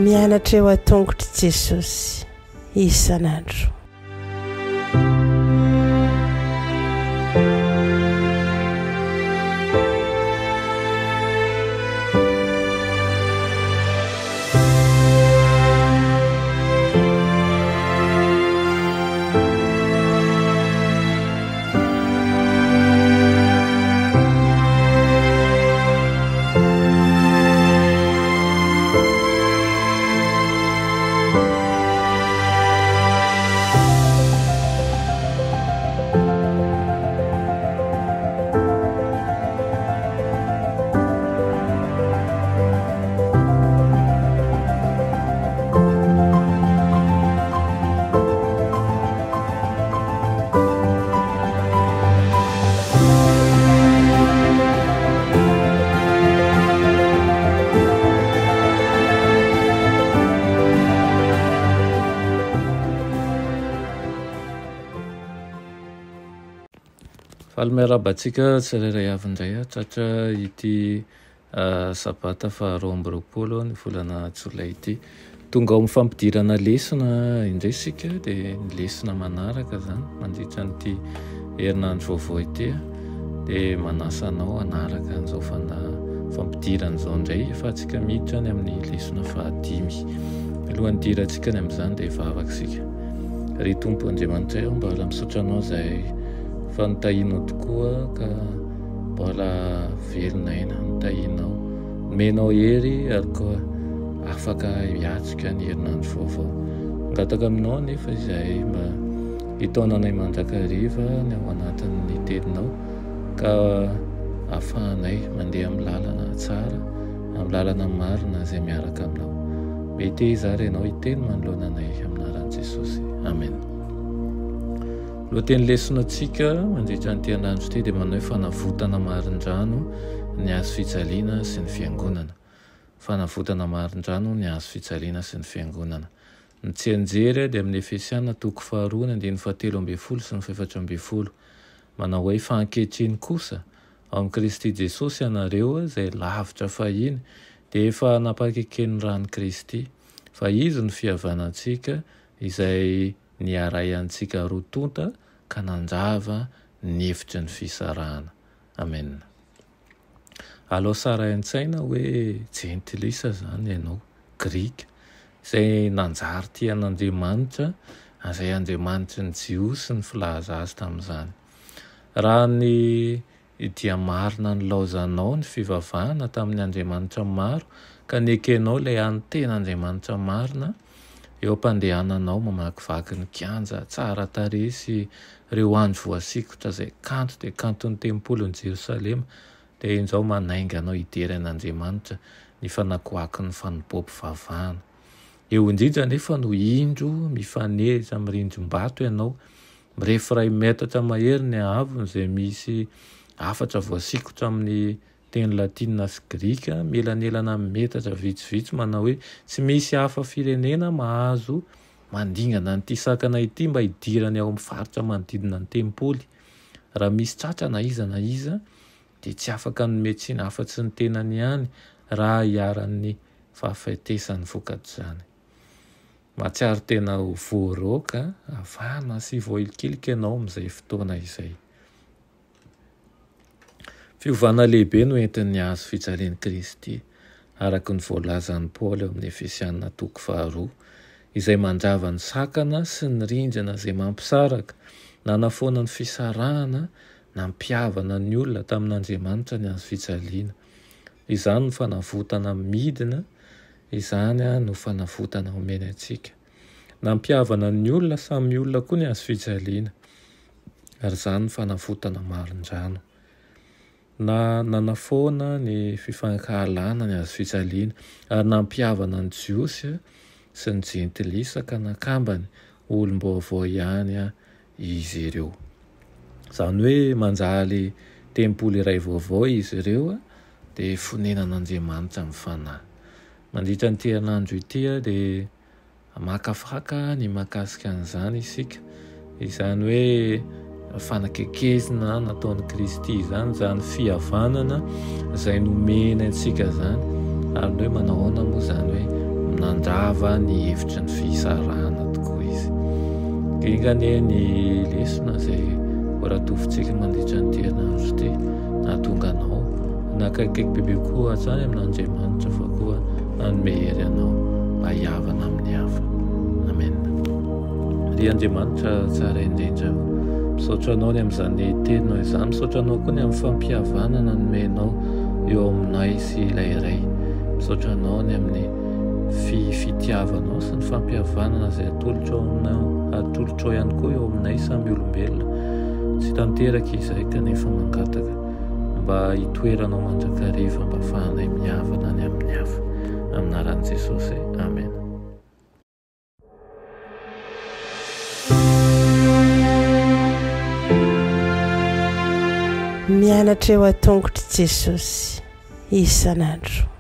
Mianatra eo an-tongotr'i Jesosy isan'andro. Faly miarahaba antsika tsirairay avy indray tratra ity Sabata faha 22 ny volana jolay ity. Tonga ao amin'ny fampidirana lesona indray isika dia ny lesona manaraka izany mandritra an'ity herinandro vaovao ity dia manasa anao hanaraka an'izao fampidirana izao indray efa antsika miditra any amin'ny lesona fahadimy. Alohan'ny hidirantsika any amin'izany dia hivavaka isika. Ry Tompo Andriamanitray ô, mbola misaotra Anao izahay fa nitahianao tokoa ka mbola velona aina, nitahianao, nomenao hery ary koa afaka hiatrika ny herinandro vaovao. Mangataka aminao anefa izahay mba hitaona anay mandrakariva ny ao anatin'ny teninao ka ahafahanay mandeha amin'ny lalana tsara, amin'ny lalana marina izay miaraka aminao. Meteza ary ianao hiteny manoloana anay amin'ny anaran'i Jesosy. Amen. Lohateny lesona antsika mandritra an'ity herinandro ity dia manao hoe fanavotana marindrano ny hazo fijaliana sy ny fiangonana. Fanavotana marindrano ny hazo fijaliana sy ny fiangonana. Ny tsianjery dia amin'ny Efesiana toko faharoa ny andininy fahatelo ambin'ny folo sy ny fahefatra ambin'ny folo. Manao hoe fa ankehitriny kosa ao amin'i Kristy Jesosy ianareo izay lavitra fahiny dia efa nampakeken'ny ran'i Kristy fa Izy no fihavanantsika izay niaray antsika roa tonta ka nandrava ny efitry ny fisarahana. Amen. Alao sary an-tsaina hoe jentilisa izany ianao, Grika, izay nanjary tia an'Andriamanitra, izay Andriamanitry ny Jiosy ny filaza azy tamin'izany. Raha ny dia marina nilaozanao ny fivavahana tamin'ny andriamanitra maro ka nekenao ilay hany tena Andriamanitra marina, eo am-pandehananao mamakivaky ny kianja tsara tarehy sy ireo andry voasikotra izay kanto dia kanton'ny tempolin'i Jerosalema, dia injao manainga anao hidera an'Andriamanitra ny fanakoakon'ny fanompoam-pivavahana. Eo indrindra anefa no indro mifanehitra amin'ny rindrim-bato ianao, mirefy iray metatra mahery ny haavony izay misy hafatra voasikotra amin'ny teny latinina sy grika, mielanelana amin'ny metatra vitsivitsy manao hoe tsy misy hafa firenena mahazo mandingana an'ity sakana ity mba hidirany ao amin'ny faritra manodidina ny tempoly. Raha misy tratra na iza na iza dia tsy afaka hanome tsiny afa-tsy ny tenany ihany raha iharan'ny fahafatesany vokatr'izany. Mahatsiaro tena ho voaroaka, havana sy voahilikilika ianao amin'izay fotoana izay. Fiovana lehibe no entin'ny hazo fijalian'i Kristy, araka ny voalazan'i Paoly ao amin'ny Efesiana toko faharoa, izay mandrava ny sakana sy ny rindrina izay mampisaraka, nanafoana ny fisarahana, nampihavana ny olona tamin'Andriamanitra ny hazo fijaliana. Izany no fanavotana midina, izany no fanavotana omeny antsika. Nampihavana ny olona samy olona koa ny hazo fijaliana, ary izany no fanavotana marindrano. Na nanafoana ny fifankahalana ny hazo fijaliana, ary nampihavana ny Jiosy sy ny Jentilisa ka nakambany ho olom-baovao ihany izy ireo. Izany hoe manjary tempoly iray vaovao izy ireo, dia fonenan'Andriamanitra amin'ny fanahy. Mandritra an'ity herinandro ity dia hamakafaka ny mahakasika an'izany isika. Izany hoe fanakekezina nataon'i Kristy izany, izany fihavanana izay nomeny antsika izany. Ary ny hoe manao ahoana moa izany hoe Nandrava ny hevitry ny fisarahana tokoa izy. Enga anie ny lesona izay horatovintsika mandritra an'ity herinandro ity nahatonga anao hanakaikaiky bebe kokoa hatrany amin'Andriamanitra fa koa hanome hery anao mba hihavana amin'ny hafa. Amen. Ry Andriamanitra tsara indrindra, misaotra anao ny amin'izany teninao izany, misaotra anao koa ny amin'ny fampihavanana nomenao eo aminay sy ilay Ray. Misaotra anao ny amin'ny fi fitiavanao sy ny fampihavanana izay atolotrao aminao, atolotrao ihany koa eo aminay samy olombelona. Tsy tanteraka izahay kanefa mangataka mba hitoeranao mandrakariva mba afahanay mihavana ny amin'ny hafa. Amin'ny anaran'i Jesosy. Amena. Mianatra eo an-tongotr'i Jesosy isan'andro.